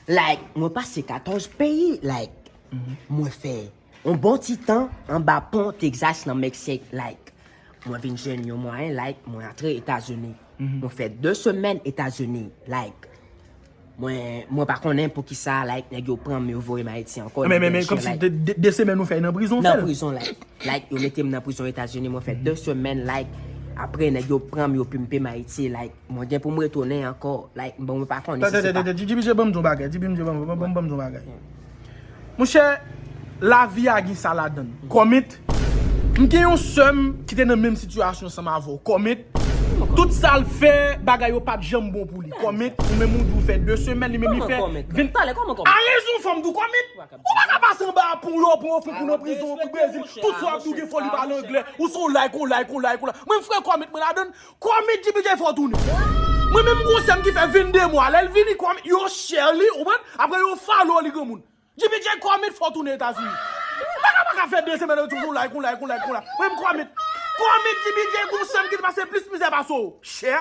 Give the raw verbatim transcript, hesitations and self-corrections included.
Like, mwen pase katòz peyi, like, mwen fè yon bon ti tan anba pon Texas nan Meksik, like, mwen vin jwenn yon mwayen, like, mwen antre Etazini. Mwen fè de semèn Etazini, like, mwen, mwen pa konnen poukisa, like, nèg yo pran m, yo voye m Ayiti ankò. Men, men, men, kòmsi de, de, de semèn ou fè nan prizon, ou fè nan prizon, like, like, yo mete m nan prizon Etazini, mwen fè de semèn, like, apre, nèg yo pran m, yo pimpe m Ayiti, like, mwen gen pou m retounen ankò, like, bon, mwen pa konnen si se pa. Djibidje, ban m di yon bagay, Djibidje, ban m, ban m, ban m di yon bagay. Monchè, lavi a gen sa ladan l. Kòmit, m gen yon sè m ki te nan menm sitiyasyon ansanm avè w. Kòmit, tout sa l fè, bagay yo pa t janm bon pou li. Kòmit, ou menm ou di w fè de semèn, li menm li fè vin. Talè, kòman kòmit? A rezon fanm tou kòmit. Ou pa ka pase anba pon yo, pran yon fanm pou nan prizon, pou Brezil. Tout sa w ap di w gen foli pale anglè. Ou se yon like, yon like, yon like, yon like. Mwen frè kòmit, mwen ladan. Kòmit Djibidje fè w tounen. Mwen menm gon sè m ki fè vennde mwa. Lè l vini kòmit, yo chè li, ou konprann? Apre yo falo li granmoun. Djibidje kòmit fè w tounen Etazini. Bagay pa ka fè de semèn yo toujou like, yon like, yon like, yon like. Mwen menm kòmit. Kòmit Djibidje gon sè m ki te pase plis mizè pase w. Chè.